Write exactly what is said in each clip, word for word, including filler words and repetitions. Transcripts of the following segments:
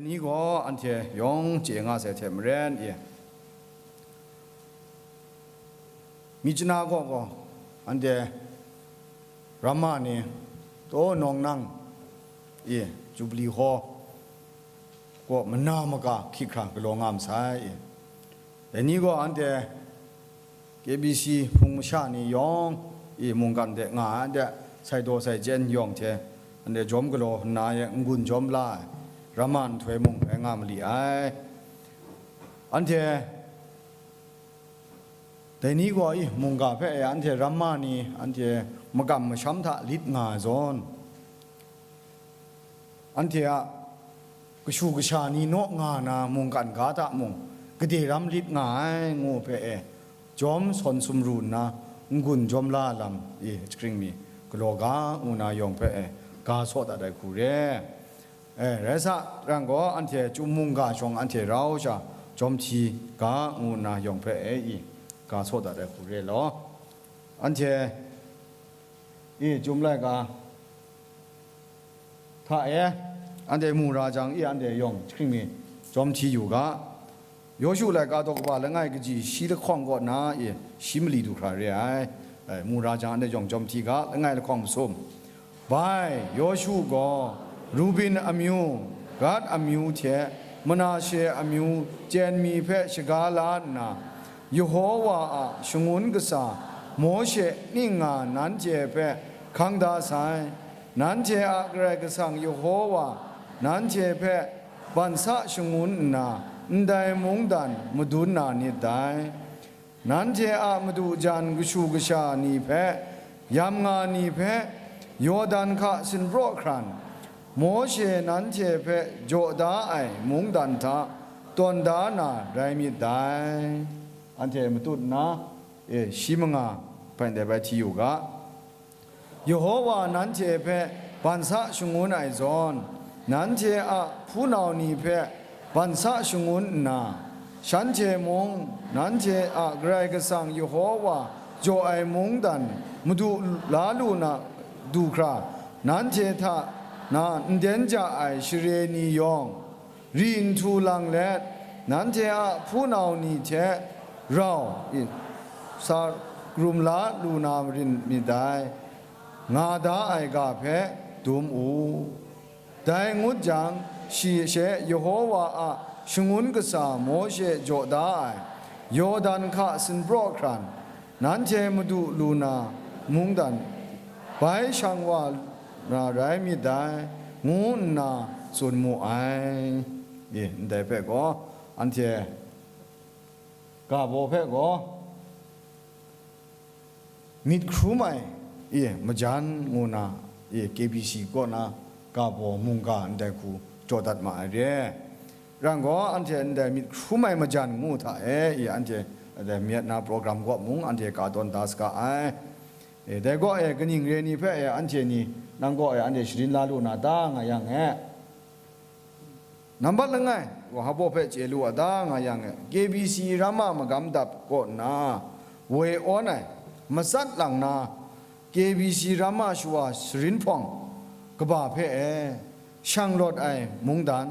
Ni gaw anhte yawng chye nga sai hte maren e, Myitkyina kaw gaw anhte ramma ni taw nawng nang e, Jubili hkaw kaw mana maka hkyik hkra galaw nga masai e. Dai ni gaw anhte K B C hpung masha ni yawng e mungkan de nga ai de, sai daw sai jen yawng hte anhte jawm galaw nna e n-gun jawm la ai, ramma nhtoi mung rai nga ma li ai. Anhte dai ni gaw i mungga hpe e anhte ramma ni anhte makam masham hta lit nga ai zawn, anhte a kashu kasha ni naw nga na mungkan ga hta mung gade ram lit nga ai ngu hpe e, jawm sawn sumru nna n-gun jawm la lam e, jahkring mi galaw ga ngu na yawng hpe e, ga saw dat ai hku re. E, rai sa, rang gaw, anhte chyum mungga shawng anhte rau sha jawm hti ga ngu nna yawng hpe e i, ga saw dat ai hku re law. Anhte e, chyum laika hta e, anhte mu ra jang i, anhte yawng jahkring mi jawm hti yu ga. Yawshu laika daw kaba langai kaji shi lahkawng kaw na e, shi mali du hkra re ai. E, mu ra jang anhte yawng jawm hti ga, langai lahkawng masum. Bai, Yawshu gaw Rubin amyu, Gad amyu hte Manashe amyu chyen mi hpe shaga la nna, Yehowa a shangun kasa Mawshe ning nga nanhte hpe hkang da sai. Nanhte a Karai Kasang Yehowa nanhte hpe bansa shangun nna, ndai mungdan madun na nit dai. Nanhte a madu jan kashu kasha ni hpe, yamnga ni hpe, Yawdan hka sinpraw hkran, Mawshe nanhte hpe jaw da ai mungdan hta tawn da na rai myit dai. Anhte matut nna, e, shi manga hpe ndai bai hti yu ga. Yehowa nanhte hpe bansa shangun ai zawn, nanhte a hpunau ni hpe bansa shangun nna, shanhte mung nanhte a Karai Kasang Yehowa jaw ai mungdan madu la lu na du hkra, nanhte hta na nden ja ai share ni yawng, ri nhtu lang let, nanhte a hpunau ni hte rau i, sa karum la lu na marin myit dai, nga da ai ga hpe dum u. Dai ngut jang, shi she Yehowa a shangun kasa Mawshe jaw da ai, Yawdan hka sinpraw hkran, nanhte madu lu na mungdan bai shang wa na rai myit dai, ngu nna tsun mu ai. E, ndai hpe gaw, anhte ga baw hpe gaw, myit hkrum ai, e, majan ngu na, e, K B C kaw na ga baw mungga ndai hku jaw dat ma ai re. Rang gaw, anhte ndai myit hkrum ai majan ngu hta e, e, anhte ndai myit na program kaw mung anhte ka tawn da saga ai. E, dai gaw e, kaning re ni hpe e, anhte ni nang kaw e, anhte sharin la lu na ta nga yang e, nambat langai, Wahabo hpe chye lu a ta nga yang e, K B C ramma magam dap kaw nna woi awn ai, matsat lang na, K B C ramma shawa sharin hpawng kaba hpe e, shanglawt ai mungdan,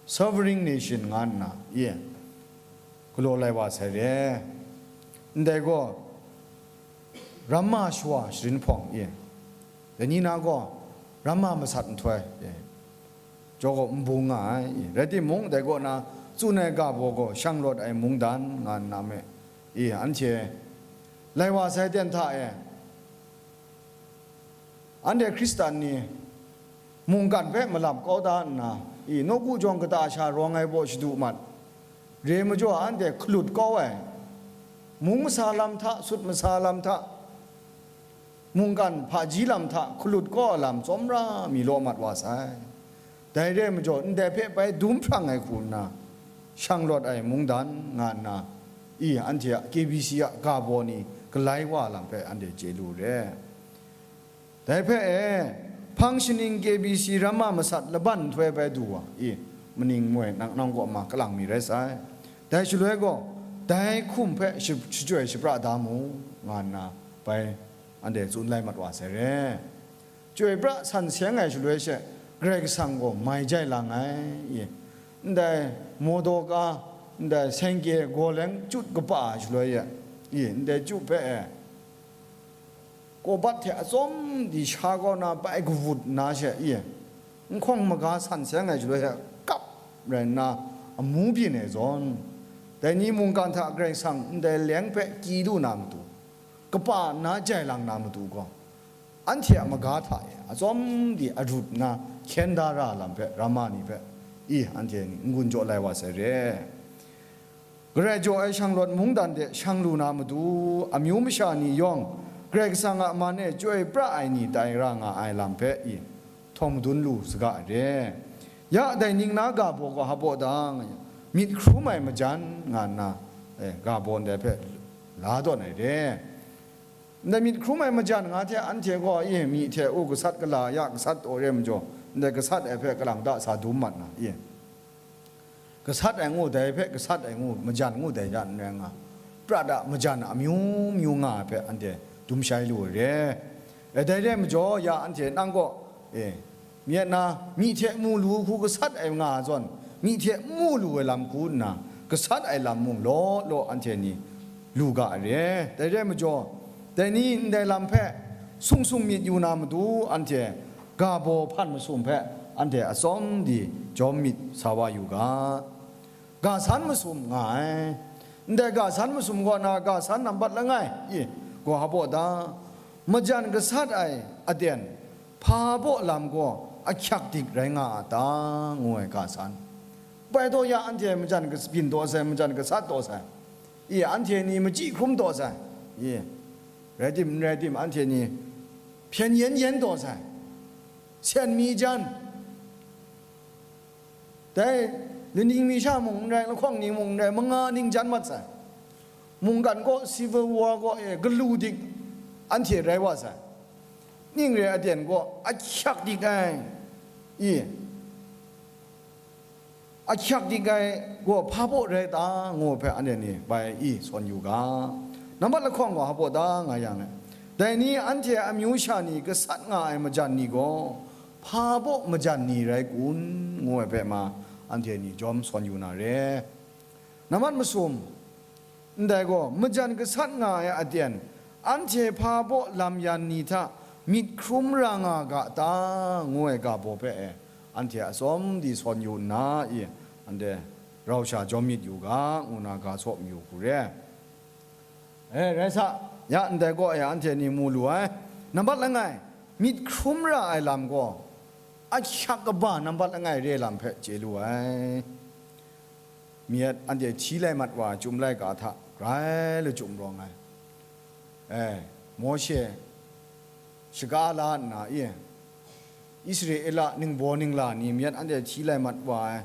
sovereign nation nga nna, ye, galaw lai wa sai re. Ndai gaw, ramma shawa sharin hpawng, ye, dai ni na gaw, ramma masat nhtoi, ye, jaw gaw n bung nga ai, ye. Rai timung, dai kaw na, tsun ai ga baw gaw, shanglawt ai mungdan nga nna me, ye, anhte lai wa sai ten hta e, anhte Hkristan ni mungkan hpe malap kau da nna, i, nawku jawng kata sha rawng ai baw shadu mat, re majaw anhte hkalut kau ai, mung masa lam hta, sut masa lam hta, mungkan hpaji lam hta hkalut kau ai lam tsawmra mi law mat wa sai. Dai re ai majaw, ndai hpe bai dum hprang ai hku nna, shanglawt ai mungdan nga nna, i, anhte a K B C a ga baw ni galai wa lam hpe anhte chye lu re. Dai hpe e, hpang shaning K B C ramma masat laban nhtoi bai du wa, i, maning moi nang, nang kaw ma kalang mi rai sai. Dai shaloi gaw, dai hkum hpe shi-, shachyoi shapra da mu, nga nna bai anhte tsun lai mat wa sai re. Chyoi pra san seng ai shaloi she, Karai Kasang gaw mai jai lang ai, i, ndai Modoka, ndai sengke gaw leng chyut kapa ai shaloi e, i, ndai chyut hpe e, kawbat hte atsawm di sha kaw na bai kawut nna she, i, nhkawng maga san seng ai shaloi she kap rai nna amu byin ai zawn, dai ni mungkan hta Karai Kasang ndai leng hpe kyi lu na matu, kapa nna jai lang na matu gaw, anhte a maga hta e atsawm di arut nna hkyen da ra lam hpe, Rama ni hpe, i, anhte ni n-gun jaw lai wa sai re. Garai jaw ai shanglawt mungdan de shang lu na matu, amyu masha ni yawng Karai Kasang a man e chyoi pra ai ni tai ra nga ai lam hpe, i, htawng madun lu saga re. Ya dai ning na ga baw gaw hpa baw dang, myit hkrum ai majan nga nna, eh, ga baw ndai hpe la dawn ai re. Ndai myit hkrum ai majan nga hte anhte gaw, i, myi hte u gasat gala ya gasat taw re majaw, ndai gasat ai hpe kalang ta sa dum mat na, i, gasat ai ngu dai hpe gasat ai ngu, majan ngu dai ja n rai nga, prat a majan amyu myu nga ai hpe anhte dum shai lu ai re. E, dai re majaw, ya anhte nang gaw, e, myit na, myi hte mu lu hku gasat ai nga ai zawn, myi hte n mu lu ai lam hku nna, gasat ai lam mung law law anhte ni lu ga ai re. Dai re majaw, dai ni ndai lam hpe sung sung myit yu na matu, anhte ga baw hpan masum hpe anhte atsawm di jawm myit sa wa yu ga. Ga san masum nga ai. Ndai ga san masum kaw na ga san nambat langai, i, gaw hpa baw da, majan gasat ai aten hpa baw lam gaw ahkyak dik rai nga a ta, ngu ai ga san. Bai taw ya anhte majan gas-, byin taw sai, majan gasat taw sai, i, anhte ni machyi hkrum taw sai, i, rai tim n rai tim, anhte ni hpyen yen yen taw sai, sen mi jan, dai laning mi sha mung n rai, lahkawng ni mung n rai, manga ning jan mat sai. Mungkan kaw, civil war kaw e galu dik anhte rai wa sai. Ning re aten kaw ahkyak dik ai, i, ahkyak dik ai gaw hpa baw rai ta, ngu hpe anhte ni bai i sawn yu ga. Nambat lahkawng gaw hpa baw ta nga yang e, dai ni anhte amyu sha ni gasat nga ai majan ni gaw, hpa baw majan ni rai kun, ngu ai hpe ma, anhte ni jawm sawn yu na re. Nambat masum, ndai gaw, majan gasat nga ai aten, anhte hpa baw lam yan ni hta myit hkrum ra nga ga ta, ngu ai ga baw hpe e, anhte atsawm di sawn yu nna, i, anhte rau sha jawm myit yu ga, ngu na ga saw mayu hku re. E, rai sa, ya ndai gaw e anhte ni mu lu ai. Nambat langai, myit hkrum ra ai lam gaw, ahkyak kaba nambat langai re lam hpe chye lu ai. Myit anhte hti lai mat wa ai chyum laika hta grai lachyum rawng ai. E, Mawshe shaga la nna, i, Israela ningbaw ningla ni myit anhte hti lai mat wa ai,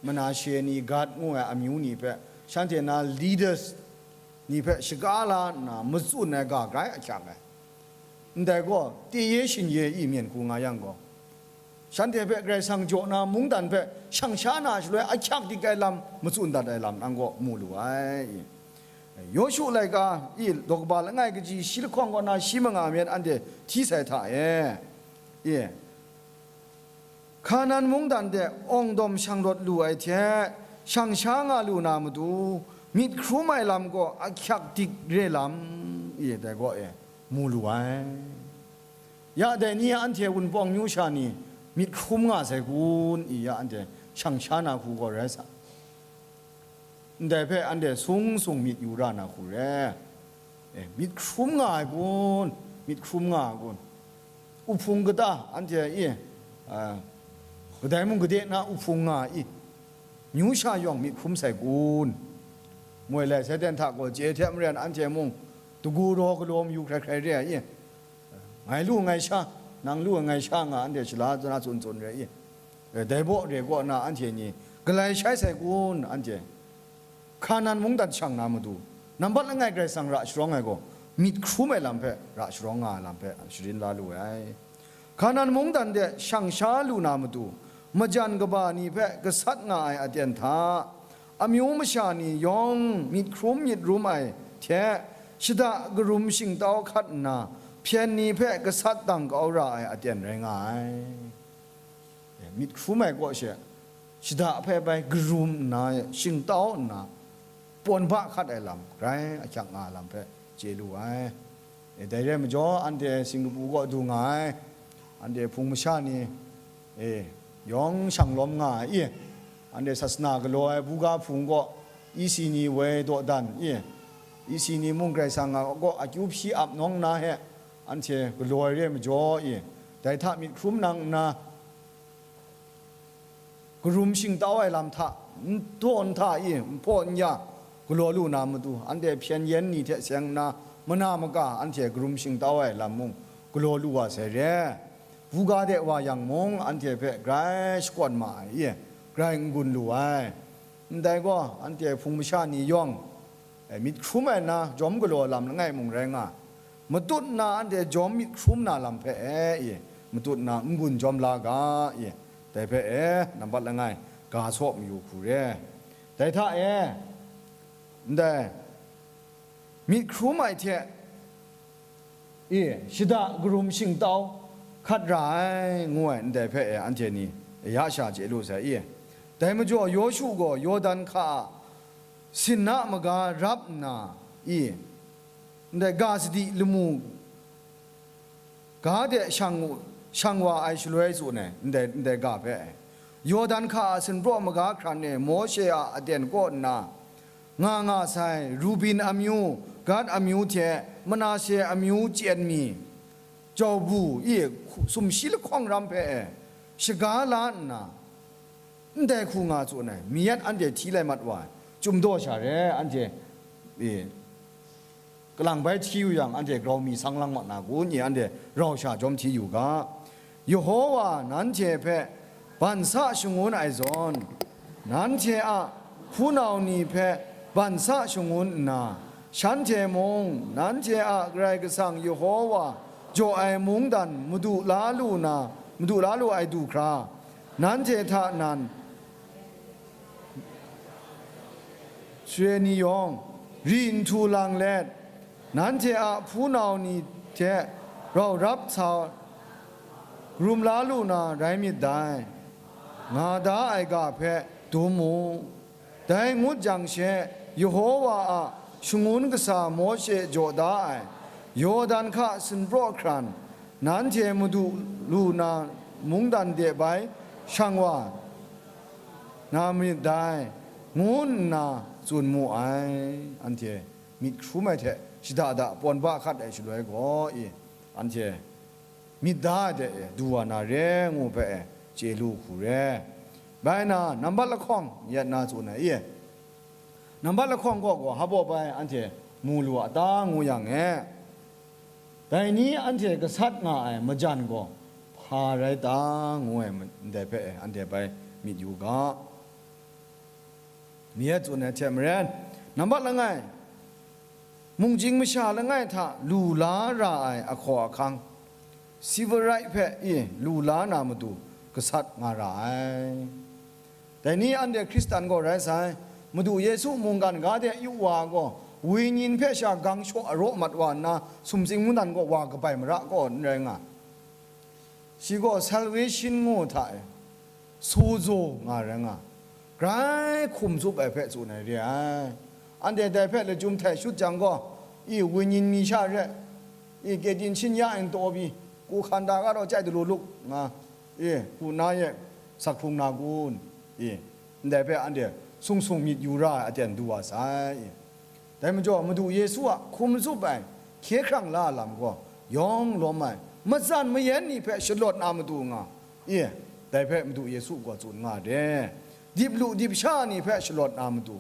Manashe ni, Gad ngu ai amyu ni hpe, shanhte na leaders ni hpe shaga la nna matsun ai ga grai ahkyak ai. Ndai gaw, teye shinye i myen hku nga yang gaw, shanhte hpe Karai Kasang jaw na mungdan hpe shang sha na shaloi ahkyak dik ai lam matsun dat ai lam nang gaw mu lu ai. Yawshu laika i daw kaba langai kaji shi lahkawng kaw na shi manga myit anhte hti sai hta e. E, Hkanan mungdan de awng dawm shang rawt lu ai hte shang sha nga lu na matu, myit hkrum ai lam gaw ahkyak dik re lam, i, dai gaw e, mu lu ai. Ya dai ni anhte Wunpawng myu sha ni myit hkrum nga sai kun, i, ya anhte shang sha na hku gaw rai sa. Ndai hpe anhte sung sung myit yu ra na hku re. E, myit hkrum nga ai kun, myit hkrum nga ai kun. Uhpung kata anhte e, a, kadai mung gade na uhpung nga ai i, myu sha yawng myit hkrum sai kun. Moi lai sai ten hta gaw chye hte maren anhte mung dagu raw galaw mayu hkrai hkrai re ai i, ngai lu ngai sha, nang lu ngai sha nga anhte shala na tsun tsun re i, e, dai baw re kaw na anhte ni galai shai sai kun, anhte Hkanan mungdan shang na matu, nambat langai Karai Kasang ra sharawng ai gaw, myit hkrum ai lam hpe ra sharawng nga ai lam hpe sharin la lu ai. Hkanan mungdan de shang sha lu na matu, majan kaba ni hpe gasat nga ai aten hta, amyu masha ni yawng myit hkrum myit rum ai hte, shada karum shingtau hkat nna, hpyen ni hpe gasat dang kau ra ai aten rai nga ai. E, myit hkrum ai kaw she, shada hpe bai karum nna, shingtau nna, pawn ba hkat ai lam, grai ahkyak nga ai lam hpe chye lu ai. E, dai re ai majaw, anhte Singkapu kaw du nga ai, anhte Hpung masha ni, e, yawng shang lawm nga ai, i, anhte sasana galaw ai buga hpung kaw, isi ni woi dawdan, i, isi ni mung Karai Kasang a kaw akyu hpyi ap nawng nna he, anhte galaw ai re ai majaw, i, dai hta myit hkrum nang nna, karum shingtau ai lam hta, n daw n hta i, n hpaw n ya, galaw lu na matu, anhte hpyen yen ni hte seng nna, mana maka anhte karum shingtau ai lam mung galaw lu wa sai re. Buga de wa yang mung, anhte hpe grai shakawn ma ai i, grai n-gun lu ai. Ndai gaw, anhte Hpung masha ni yawng, e, myit hkrum ai na, jawm galaw lam langai mung rai nga, matut nna anhte jawm myit hkrum na lam hpe e, i, matut nna n-gun jawm la ga, i, dai hpe e, nambat langai, ga saw mayu hku re. Dai hta e, ndai myit hkrum ai hte, i, shada karum shingtau hkat ra ai, ngu ai ndai hpe e, anhte ni ya sha chye lu sai, i. Dai majaw, Yawshu gaw Yawdan hka a sinna maga rap nna, i, ndai ga sadi lamu ga de shang, shang wa ai shaloi tsun ai, ndai, ndai ga hpe, Yawdan hka a sinpraw maga hkran e Mawshe a aten kaw nna nga nga sai Rubin amyu, Gad amyu hte Manashe amyu chyen mi jau bu i, sumshi lahkawng ram hpe e shaga la nna, ndai hku nga tsun ai, mi yat anhte hti lai mat wa ai, Chyum daw sha re, anhte, e, kalang bai hti yu yang, anhte grau mi sang lang mat na kun i, anhte rau sha jawm hti yu ga. Yehowa nanhte hpe ban sa shangun ai zawn, nanhte a hpunau ni hpe ban sa shangun nna, shanhte mung nanhte a Karai Kasang Yehowa jaw ai mungdan madu la lu na, madu la lu ai du hkra, nanhte hta nan sare ni yawng, ri nhtu lang let, nanhte a hpunau ni hte rau rap sa, karum la lu na rai myit dai, nga da ai ga hpe dum mu. Dai ngut jang she, Yehowa a shangun kasa Mawshe jaw da ai, Yawdan hka sinpraw hkran, nanhte madu lu na mungdan de bai shang wa na myit dai, ngu nna tsun mu ai. Anhte myit hkrum ai hte shada da pawn ba hkat ai shaloi gaw, i, anhte myit da ai de e, du wa na re ngu hpe e, chye lu hku re. Bai na, nambat lahkawng yet na tsun ai, i, nambat lahkawng kaw gaw hpa baw bai anhte mu lu a ta ngu yang e, dai ni anhte gasat nga ai majan gaw hpa rai ta ngu ai ma-, ndai hpe e, anhte bai myit yu ga. Mi yet tsun ai hte maren, nambat langai, mungchying masha langai hta lu la ra ai ahkaw ahkang, civil right hpe i lu la na matu gasat nga ra ai. Dai ni anhte Hkristan gaw rai sai, Madu Yesu mungkan ga de yu wa gaw, wenyin hpe sha gang shaw araw mat wa nna, sumsing mungdan gaw wa kabai mara kaw n rai nga. Shi gaw salvation ngu hta e, sozo nga rai nga, grai hkum tsup ai hpe tsun ai re ai. Anhte dai hpe lachyum htai shut jang gaw, i, wenyin mi sha re, i, ketin shin ya ai ntaw pyi, ku hkan da ga raw chyai dalu luk nga, i, ku na ye sak hkrung na kun, i, ndai hpe anhte sung sung myit yu ra ai aten du wa sai, i. Dai majaw, Madu Yesu a hkum tsup ai hkye hkrang la ai lam gaw yawng lawm ai, matsan mayan ni hpe shalawt na matu nga, i, dai hpe Madu Yesu gaw tsun nga ai. Dip lu dip sha ni hpe shalawt na matu,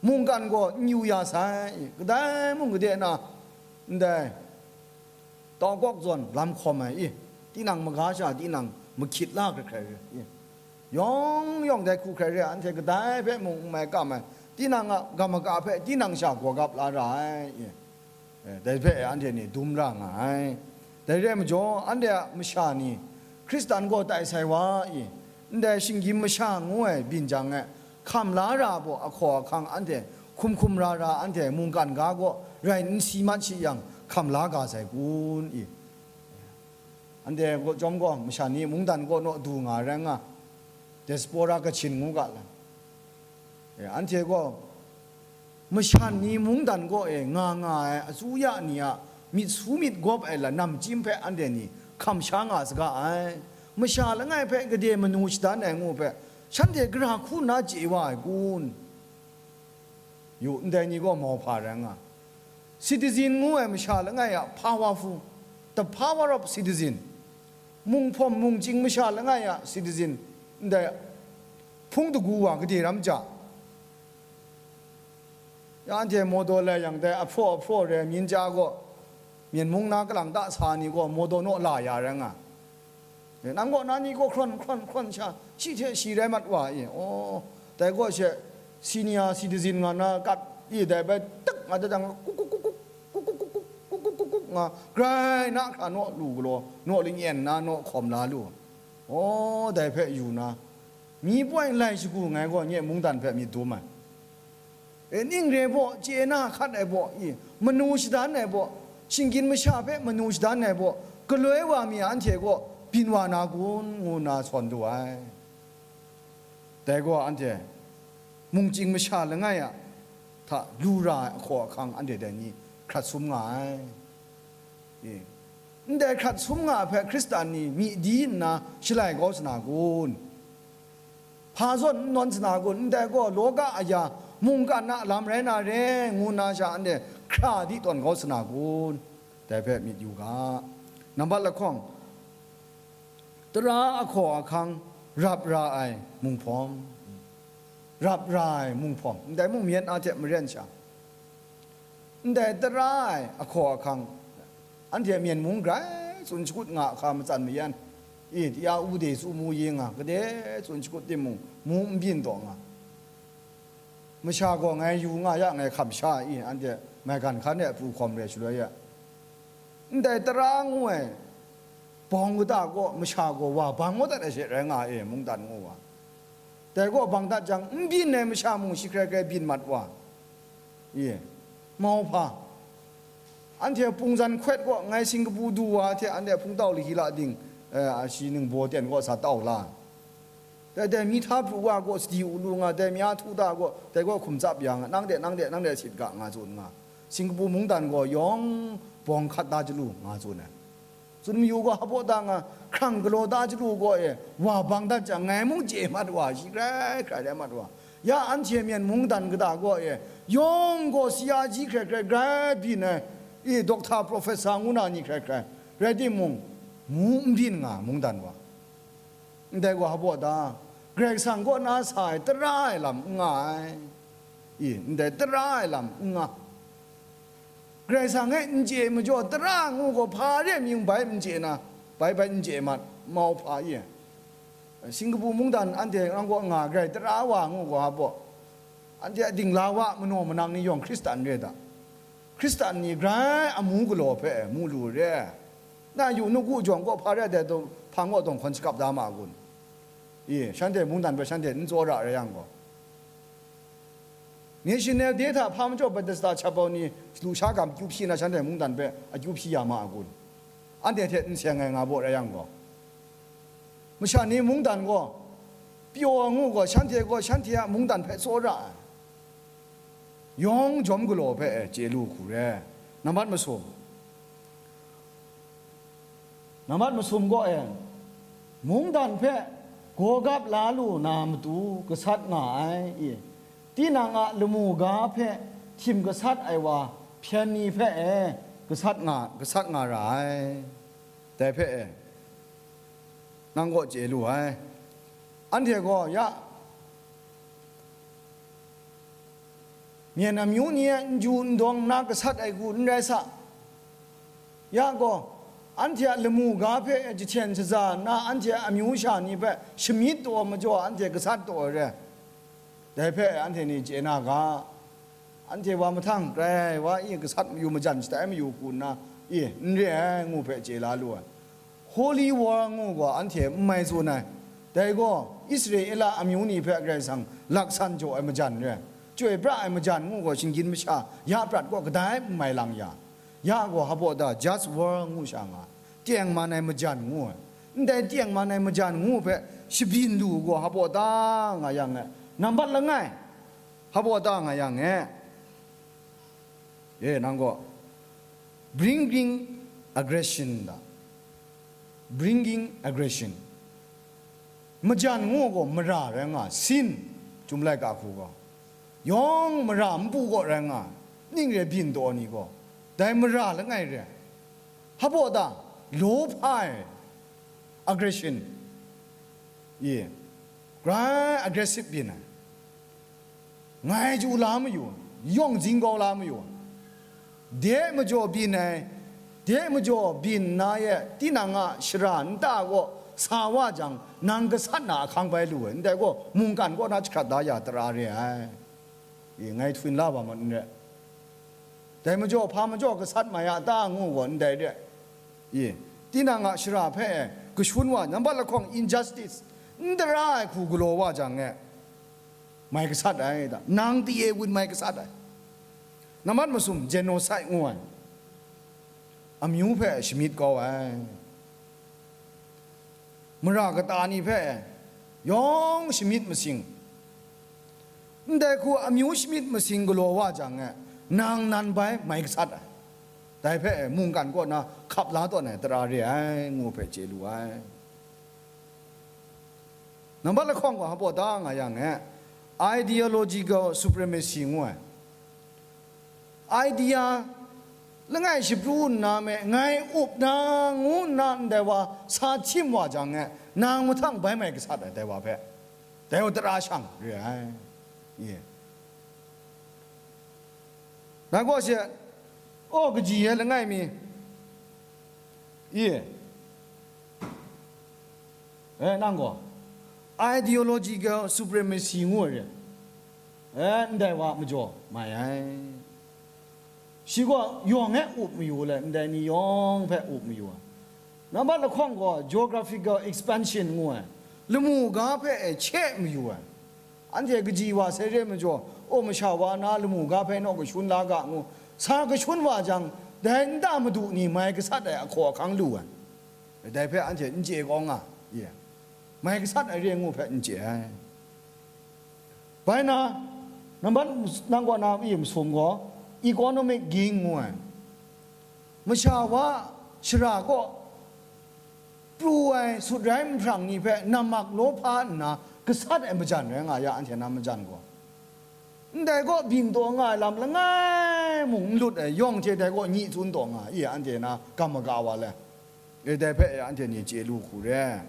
mungkan gaw n yu ya sai, i, kadai mung gade na, ndai, tau kawk zawn lam hkawm ai, i, tinang maga sha, tinang mahkyit la hkrai hkrai re, i, yawng yawng dai hku hkrai re, anhte kadai hpe mung n mai kam ai, tinang a ga maga hpe tinang sha gawgap la ra ai, i, e, dai hpe anhte ni dum ra nga ai. Dai re ai majaw, anhte a masha ni, Hkristan gaw tai sai wa, i, ndai shinggyim masha ngu ai byin jang e, hkam la ra ai baw ahkaw ahkang anhte hkum hkum ra ra, anhte mungkan ga gaw rai n si mat shi yang, hkam la ga sai kun, i? Anhte gaw chyawm gaw, masha ni mungdan kaw naw du nga rai nga, diaspora Kachin ngu ga la. E, anhte gaw mashan ni mungdan kaw e nga nga ai asuya ni a myit su myit gawp ai la namchyim hpe anhte ni hkam sha nga saga ai. Masha langai hpe gade manu shadan ai ngu hpe shanhte gara hku nna chye wa ai kun? Yu, ndai ni gaw mauhpa rai nga. Citizen ngu ai masha langai a powerful, the power of citizen. Munghpawm mungchying masha langai a citizen, ndai hpung dagu wa gade ram ja. Ya anhte mawdaw lai yang dai ahpraw ahpraw re myin ja gaw, Myen mung na kalang ta sa ni gaw mawdaw naw la ya rai nga. Nang kaw na ni gaw hkrawn hkrawn hkrawn sha, shi hte shi rai mat wa i, aw, dai gaw she senior citizen nga na kat i, dai bai tak nga da jang, kuk kuk kuk kuk, kuk kuk kuk kuk, kuk kuk kuk kuk nga, grai na hkra naw lu galaw, naw lingyen na, naw hkawm la lu. Aw, dai hpe yu na, mi poi lai shagu ngai gaw nye mungdan hpe myit dum ai. E, ning re baw, chye na hkat ai baw, i, manu shadan ai baw, shinggyim masha hpe manu shadan ai baw, galoi wa mi anhte gaw byin wa na kun, ngu nna sawn du ai. Dai gaw anhte mungchying masha langai a hta lu ra ai ahkaw ahkang anhte dai ni hkrat sum nga ai. E, ndai hkrat sum nga ai hpe Hkristan ni myi di nna shalai kau sa na kun? Hpa zawn n nawn sa na kun? Ndai gaw, law ga aya mungkan a lam rai na re, ngu nna sha anhte hkra di tawn kau sa na kun? Dai hpe myit yu ga. Nambat lahkawng, tara ahkaw ahkang rap ra ai munghpawm, rap ra ai munghpawm, ndai mung myen a hte maren sha, ndai tara ai ahkaw ahkang, anhte Myen mung grai tsun shakut nga hka matsan mayan, i, ya u de tsu mu yi nga, gade tsun shakut timung, mu n byin taw nga. Masha gaw ngai yu nga ya, ngai hkam sha i, anhte maigan hkan e pru hkawm re shaloi ya, ndai tara ngu ai bawng kata gaw masha gaw wa bang madat ai she rai nga e, mungdan ngu wa. Dai gaw bang dat jang, n byin ai masha mung shi hkrai hkrai byin mat wa. Ye, mauhpa. Anhte pungzan hkawt gaw, ngai Singkapu du wa hte anhte hpungtau lahila ding, eh, shi ningbaw ten gaw sa tau la. Dai, dai, mi hta pru wa gaw sadi u lu nga, dai mi a htu ta gaw, dai gaw hkum tsap ya nga, nang de, nang de, nang de sit ga nga tsun nga. Singkapu mungdan gaw yawng bawng hkat da jalu nga tsun ai. Tsun mayu gaw, hpaw da nga, hkrang galaw da jalu gaw e, wa bang dat jang, ngai mung chye mat wa, shi hkrai hkrai rai mat wa. Ya anhte Myen mungdan kata gaw e, yawng gaw C R G hkrai hkrai grai byin ai, i, doctor, professor ngu na ni hkrai hkrai, rai timung, mu n byin nga mungdan wa. Ndai gaw hpaw da, Karai Kasang kaw na sa ai tara ai lam n nga ai. I, ndai tara ai lam n nga. Karai Kasang e n chye majaw, tara ngu gaw hpa re mying bai n chye na, bai bai n chye mat, mau hpa i. Singkapu mungdan anhte nang kaw nga garai tara wa ngu gaw hpaw, anhte a dingla wa manaw manang ni yawng Hkristan re da. Hkristan ni grai amu galaw hpe mu lu re. Na yu, nawku jawng kaw hpa re ai dai hpang gaw dawng hkawn shakap da ma kun? I, shanhte mungdan hpe shanhte n tsawra rai yang gaw, National Day hta hpa majaw Bethesda hpau ni lusha gam akyu hpyi na, shanhte mungdan hpe akyu hpyi ya ma a kun? Anhte hte n seng ai nga baw rai yang gaw, masha ni mungdan gaw pyaw ai ngu gaw, shanhte gaw shanhte a mungdan hpe tsawra ai, yawng jawm galaw hpe e chye lu hku re. Nambat masum, nambat masum gaw e, mungdan hpe gawgap la lu na matu gasat nga ai, i, tinang a lamu ga hpe htim gasat ai wa hpyen ni hpe e gasat nga, gasat nga ra ai. Dai hpe e, nang kaw chye lu ai. Anhte gaw ya, myen amyu ni e n ju n dawng nna gasat ai hku n rai sa. Ya gaw, anhte a lamu ga hpe jahten shaza nna, anhte a amyu sha ni hpe shamyit taw majaw, anhte gasat taw ai re. Dai hpe anhte ni chye na ga, anhte wa mahtang grai wa i gasat mayu majan shatai mayu hku nna, i, n re ai ngu hpe chye la lu ai. Holy War ngu gaw anhte n mai tsun ai. Dai gaw Israela amyu ni hpe Karai Kasang laksan jaw ai majan re. Chyoi pra ai majan ngu gaw shinggyim masha ya prat gaw kadai n mai lang ya, ya gaw hpaw da Just War ngu sha nga, tengman ai majan ngu ai. ndai tengman ai majan ngu hpe shabyin lu u gaw, hpaw da nga yang e, nambat langai, hpaw da nga yang e, e, nang gaw, bringing aggression da, bringing aggression. Majan ngu gaw mara rai nga, sin, Chyum laika hku gaw, yawng mara npu gaw rai nga, ning re byin taw ni gaw, dai mara langai re, hpaw da, law hpa ai, aggression, ye, grai aggressive byin ai. Ngai chyu la mayu, yawng zing kau la mayu, de majaw byin ai, de majaw byin na ye, tinang a shara nta kaw sa wa jang, nang gasat na ahkang bai lu ai, ndai gaw mungkan kaw na jahkrat da ya tara re ai. E, ngai htun la ba mat n re. Dai majaw, hpa majaw gasat mai a ta ngu gaw ndai re. E, tinang a shara hpe e, kashun wa, nambat lahkawng injustice, n tara ai hku galaw wa jang e, mai gasat ai da, nang ti e wun mai gasat ai. Nambat masum genocide ngu ai, amyu hpe shamyit kau ai, mara kata ni hpe yawng shamyit masing, ndai hku amyu shamyit masing galaw wa jang e, nang nan bai mai gasat ai, dai hpe mungkan kaw na hkap la tawn ai tara re ai, ngu hpe chye lu ai. Nambat lahkawng gaw hpaw da nga yang e, ideological supremacy ngu ai. Idea langai shapru nna me, ngai up na, ngu nna ndai wa sa htim wa jang e, nang mahtang bai mai gasat ai dai wa hpe, dai wa tara shang re ai. Ye. Dai gaw she, aw, kaji e langai mi, ye, e, nang gaw, ideological supremacy ngu ai re, e, ndai wa majaw mai ai. Shi gaw yawng e up mayu le, ndai ni yawng hpe up mayu ai. Nambat lahkawng gaw geographical expansion ngu ai, lamu ga hpe e hkye mayu ai. Anhte kaji wa sai re majaw, aw, masha wa na lamu ga hpe naw kashun la ga ngu, sa kashun wa jang, dai nta madu ni mai gasat ai ahkaw ahkang lu ai. Dai hpe anhte n chye kau nga, ye, mai gasat ai re ngu hpe n chye ai. Bai na, nambat nang kaw na i masum gaw, economic gain ngu ai. Masha wa shara kaw pru ai sut rai nhprang ni hpe nammak law hpa nna gasat ai majan rai nga ya, anhte na majan gaw. Ndai kaw byin taw nga ai lam langai mung n lut ai, yawng hte dai kaw nyi tsun taw nga, i anhte na gam maga wa le. E, dai hpe e anhte ni chye lu hku re.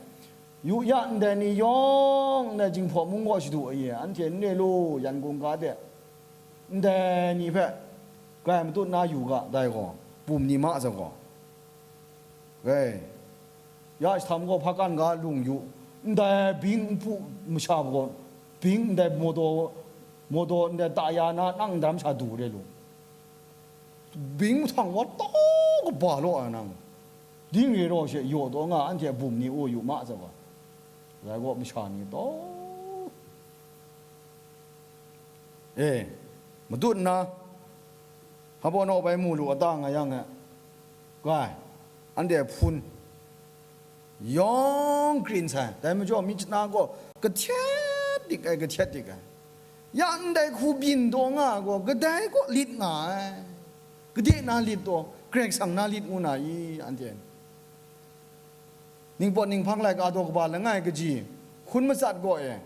Yu ya, ndai ni yawng ndai Jinghpaw mung kaw shadu ai, anhte n re lu, Yangon ga de, ndai ni hpe grai matut na yu ga, dai gaw, bum ni ma za gaw. E, ya jahtam gaw hpa kan ga lung yu, ndai bing npu masha gaw, bing ndai mawdaw, mawdaw ndai ta ya na nang ndai masha du re lu. Bing mahtang wa tau kaba law ai nang, ding re raw she yaw taw nga, anhte a bum ni u yu ma za wa, rai gaw masha ni taw, e, madun nna, hpa baw naw bai mu lu a ta nga yang e, kai, anhte hpun yawng krin sai. Dai majaw, myit shana gaw kahtet dik ai, kahtet dik ai. Ya ndai hku byin taw nga ai gaw, kadai kaw lit nga ai? Gade na lit taw, Karai Kasang na lit ngu na i, anhte? Ningpawt ninghpang laika daw kaba langai kaji, hkun matsat gaw e,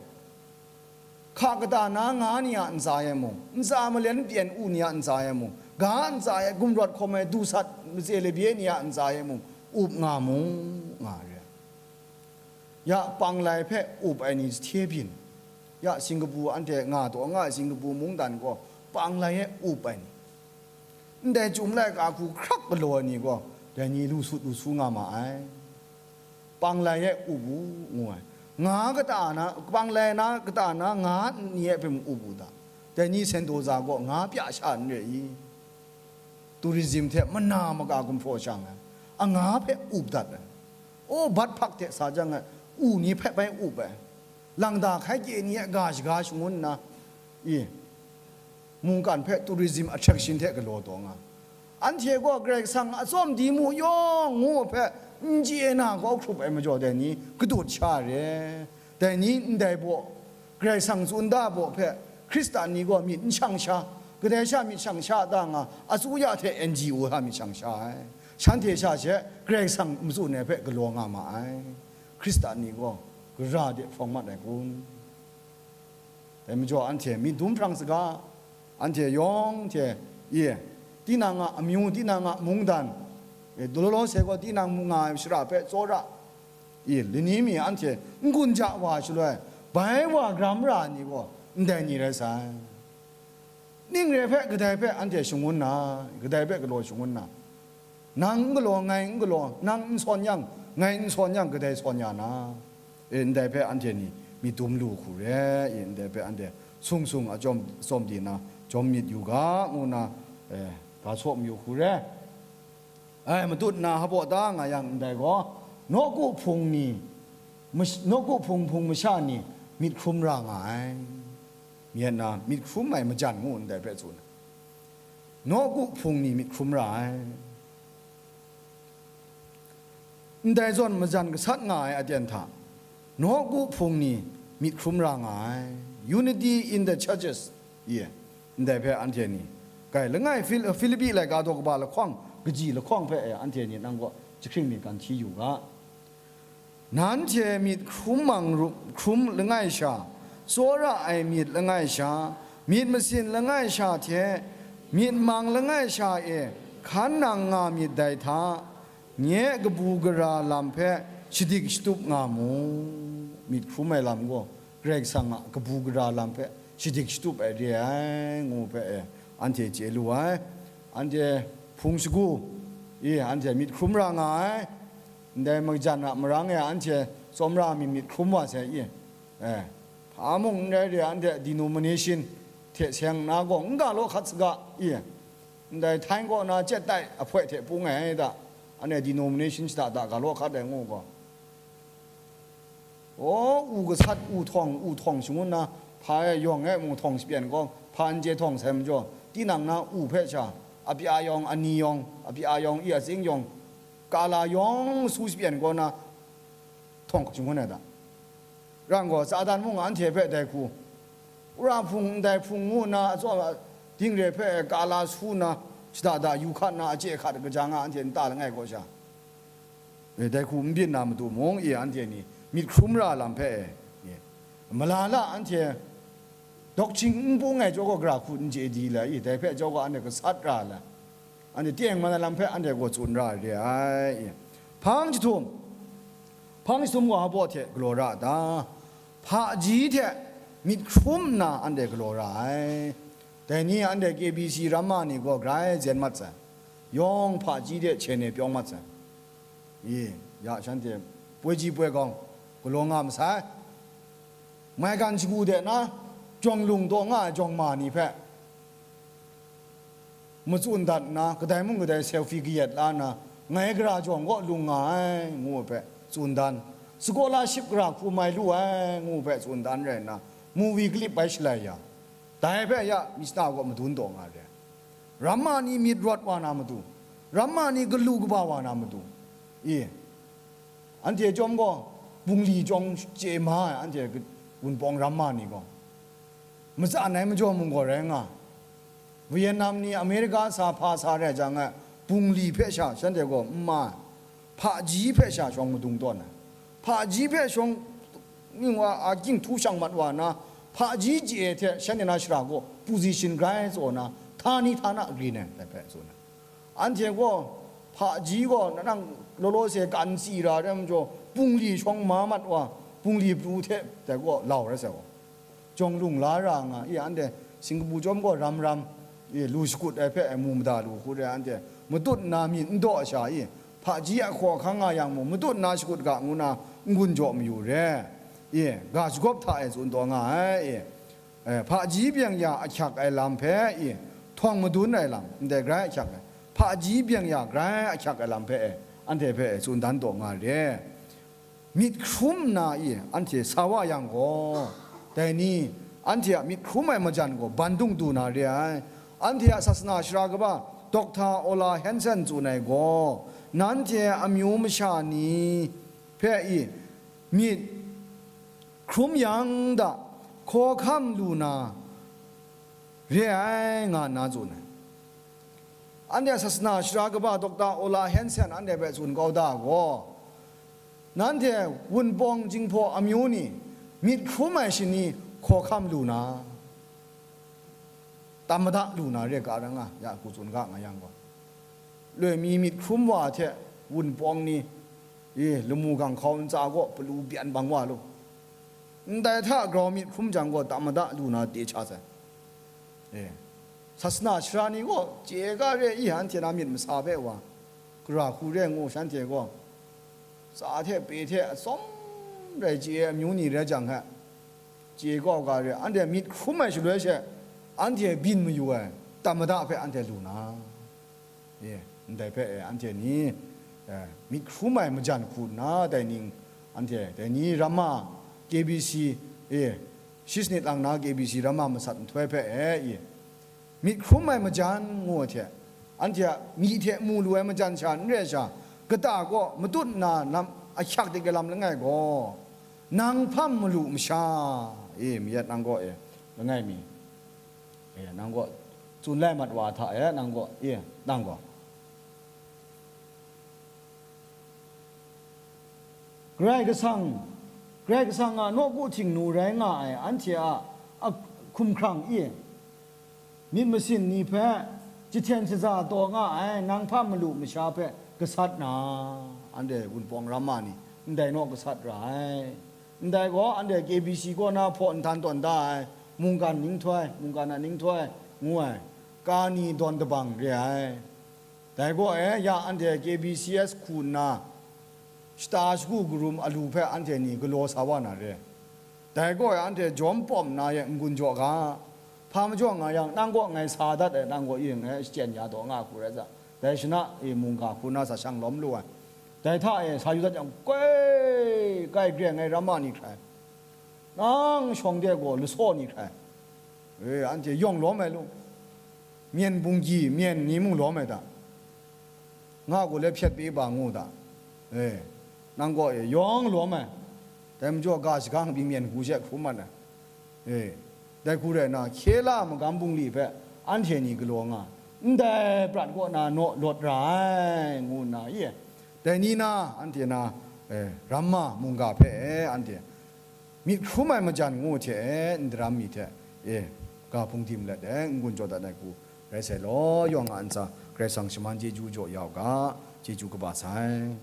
hka kata na nga ni a ntsa e mung, ntsa malen pyen u ni a ntsa e mung, ga ntsa e gumrawt hkawm ai du sat matse labye ni a ntsa e mung, up nga mu, nga re. Ya panglai hpe up ai ni jahte byin, ya Singkapu, anhte nga taw nga ai Singkapu mungdan gaw panglai e up ai ni, ndai Chyum laika hku hkrak galaw ai ni gaw, dai ni lu sut lu su nga ma ai. Panglai e up u, ngu ai. Nga kata na, panglai na kata na nga ni e hpe mung up u ta? Dai ni Sentosa gaw nga pya sha n re i? Tourism hte mana maka gumhpraw shang ai, anga hpe up dat ai. O, bat hpak hte sa jang ai, u ni hpe bai up ai. Langda hkai kye ni e ga shaga shangun nna, i, mungkan hpe tourism attraction hte galaw taw nga. Anhte gaw Karai Kasang a tsawm di mu yawng ngu hpe N chye na kau hkrup ai majaw dai ni kadut sha re. Dai ni ndai baw, Karai Kasang tsun da baw hpe, Hkristan ni gaw myit n shang sha, kadai sha myit shang sha da nga, asuya hte N G O sha myit shang sha ai. Shanhte sha she Karai Kasang matsun ai hpe galaw nga ma ai. Hkristan ni gaw gara de hprawng mat ai kun? Dai majaw anhte myit dum hprang saga, anhte yawng hte, e, tinang a amyu, tinang a mungdan, e, law law se gaw tinang mu nga ai shara hpe tsawra, e, lani mi anhte n-gun ja wa shaloi, bai wa gram ra ai ni gaw ndai ni rai sai. Ning re hpe, kadai hpe anhte shangun na, kadai hpe galaw shangun na, nang n galaw, ngai n galaw, nang n sawn yang, ngai n sawn yang, kadai sawn ya na, e, ndai hpe anhte ni myit dum lu hku re, e, ndai hpe anhte sung sung a chyawm, chyawm di na, jawm myit yu ga, ngu na, e, ga saw mayu hku re. Ai, matut na hpaw da nga yang ndai gaw, nawku hpung ni, mash-, nawku hpung hpung masha ni myit hkrum ra nga ai. Myit na myit hkrum ai majan ngu ndai hpe tsun ai. Nawku hpung ni myit hkrum ra ai. Ndai zawn majan gasat nga ai aten hta, nawku hpung ni myit hkrum ra nga ai. Unity in the churches, ye, ndai hpe anhte ni, kai langai Fil-, Filipi laika daw kaba lahkawng, kaji lahkawng hpe e anhte ni nang kaw jahkring myit kan hti yu ga. Nanhte myit hkrum mang ru-, hkrum langai sha, tsawra ai myit langai sha, myit masin langai sha hte myit mang langai sha e hkan nang nga myit dai hta, nye kabu gara lam hpe shadik shatup nga mu. Myit hkrum ai lam gaw Karai Kasang a kabu gara lam hpe shadik shatup ai re ai, ngu hpe e anhte chye lu ai. Anhte hpung shagu e anhte myit hkrum ra nga ai. Ndai majan a marang e anhte tsawmra mi myit hkrum wa sai i? E, hpa mung n rai re, anhte denomination hte seng nna gaw n ga law hkat saga i? Ndai htain kaw na chyetai ahpoi hte pung ai da, anhte denomination shada da ga law hkat ai ngu gaw, aw, u gasat, u htawng, u htawng shangun na, hpa e yawng e mung htawng shapyan gaw, hpa n chye htawng sai majaw, tinang na u hpe sha, apya yawng, ani yawng, apya yawng, i atsing yawng, kala yawng su shapyan kaw na, htawng hkap shangun ai da. Rang gaw, Satan mung anhte hpe dai hku, wora hpung ndai hpung ngu nna atsawm a ding re hpe kala su nna, shada da yu hkat nna, a chye hkat kaja nga anhte nta langai kaw sha, e, dai hku n byin na matu mung, e, anhte ni myit hkrum ra lam hpe, e, e, malala anhte dawkching n bung ai jaw gaw, gara hku n chye di la i? Dai hpe jaw gaw, anhte gasat ra la, anhte teng man ai lam hpe anhte gaw tsun ra ai re ai. Hpang jahtum, hpang jahtum gaw hpaw hte galaw ra a ta? Hpaji hte myit hkrum nna anhte galaw ra ai. Dai ni anhte K B C ramma ni gaw grai zen mat sai, yawng hpaji de hpyen e pyaw mat sai. I, ya shanhte poi ji poi gawng galaw nga masai. Maigan shagu de na, jawng lung taw nga ai jawng ma ni hpe matsun dat nna, kadai mung kadai selfie kayat la nna, ngai gara jawng kaw lung nga ai, ngu ai hpe tsun dan, scholarship gara hku mai lu ai, ngu ai hpe tsun dan rai nna, movie clip bai shalai ya, dai hpe ya myit shana kaw madun taw nga re. Ramma ni myit rawt wa na matu, ramma ni galu kaba wa na matu, i, anhte chyawm gaw, bungli chyawng chye ma ai, anhte Wunpawng ramma ni gaw, matsan ai majaw mung gaw rai nga. Vietnam ni America sa hpa sa rai jang ai, bungli hpe sha shanhte gaw n ma ai, hpaji hpe sha shawng madung tawn ai, hpaji hpe shawng ning wa a ging htu shang mat wa na, hpaji chye hte shanhte na shara gaw position grai tsaw na, htani htana grin ai, dai hpe tsun ai. Anhte gaw, hpaji gaw, nang law law se kan si ra ai majaw, bungli shawng ma mat wa, bungli pru hte dai gaw lau rai sai gaw, jawng lung la ra nga i, anhte Singkapu chyawm gaw ram ram i, lu shakut ai hpe mu mada lu hku re, anhte matut nna myit n daw sha i, hpaji a hkaw ahkang nga yang mung, matut nna shakut ga ngu na n-gun jaw mayu re i, ga shagawp hta e tsun taw nga ai i, eh, hpaji byeng ya ahkyak ai lam hpe i, htawng madun ai lam, ndai grai ahkyak ai, hpaji byeng ya grai ahkyak ai lam hpe e, anhte hpe e tsun dan taw nga re. Myit hkrum nna i anhte sa wa yang gaw, dai ni, anhte a myit hkrum ai majan gaw bandung du na re ai. Anhte a sasana shara kaba, Dokta Ola Hansen tsun ai gaw, nanhte amyu masha ni hpe i myit hkrum yang da, hkawhkam lu na re ai, nga nna tsun ai. Anhte sasana sara kaba Dokta Ola Hansen anhte hpe tsun kau da gaw, nanhte Wunpawng Jinghpaw amyu ni myit hkrum ai shani hkawhkam lu na, tam mada lu na re ga ra nga, ya hku tsun ga nga yang gaw, loi mi myit hkrum wa hte Wunpawng ni, e, lamu gang hkau ntsa gaw palu byan bang wa lu, ndai hta grau myit hkrum jang gaw, tam mada lu na de cha sai. E, sasana sara ni gaw chye ga re i, anhte na myit masa hpe wa, gara hku re ngu shanhte gaw, tsa hte pe hte atsawm rai chye ai amyu ni rai jang hte, chye kau ga re, anhte myit hkrum ai shaloi she, anhte byin mayu ai tam mada hpe anhte lu na, e, ndai hpe, e, anhte ni, e, myit hkrum ai majan hku nna, dai ning, anhte dai ni ramma K B C, e, shi sanit lang na K B C ramma masat nhtoi hpe, e, e, myit hkrum ai majan ngu ai hte, anhte a myi hte mu lu ai majan sha n re ai sha, kata kaw matut nna lam, ahkyak dik ai lam langai gaw, nang hpam malu masha, e, mayat nang gaw, e, langai mi, e, nang gaw tsun lai mat wa hta, e, nang gaw, e, nang gaw. Karai Kasang, Karai Kasang a nawku htingnu rai nga ai anhte a, a hkumhkrang i, myit masin ni hpe jahten shaza taw nga ai nang hpang malu masha hpe gasat na, anhte Wunpawng ramma ni ndai naw gasat ra ai. Ndai gaw, anhte K B C kaw na hpaw nhtan tawn da ai mungkan nhtoi, mungkan a nhtoi ngu ai, ka ni dawn dabang re ai. Dai gaw e, ya anhte K B C S hku nna, shata shagu karum alu hpe anhte ni galaw sa wa na re. Dai gaw e, anhte jawm pawm nna e n-gun jaw ga, hpa majaw nga yang, nang kaw ngai sa dat ai, nang kaw e ngai shachyen ya taw nga hku rai sa, dai shana e mungga hku na sa shang lawm lu ai. Dai hta e sa yu dat yang, goi, kai gre ai ramma ni hkrai, nang shawng de gaw lasaw ni hkrai, e, anhte yawng lawm ai lu, myen bunggi myen ni mung lawm ai ta, nga gaw le hpyet pyi ba ngu ta, e, nang gaw e yawng lawm ai, dai majaw ga shagang byin myen hku she hkrum mat ai, e, dai hku rai nna, hkye la magam bungli hpe anhte ni galaw nga, ndai prat kaw na naw lawt ra ai, ngu nna, e, dai ni na anhte na, e, ramma mungga hpe, e, anhte myit hkrum ai majan ngu hte, e, n daram mi hte, e, ga hpung dim let, e, n-gun jaw dat ai hku rai sai law, yawng a ntsa Karai Kasang shaman chyeju jaw ya u ga, chyeju kaba sai.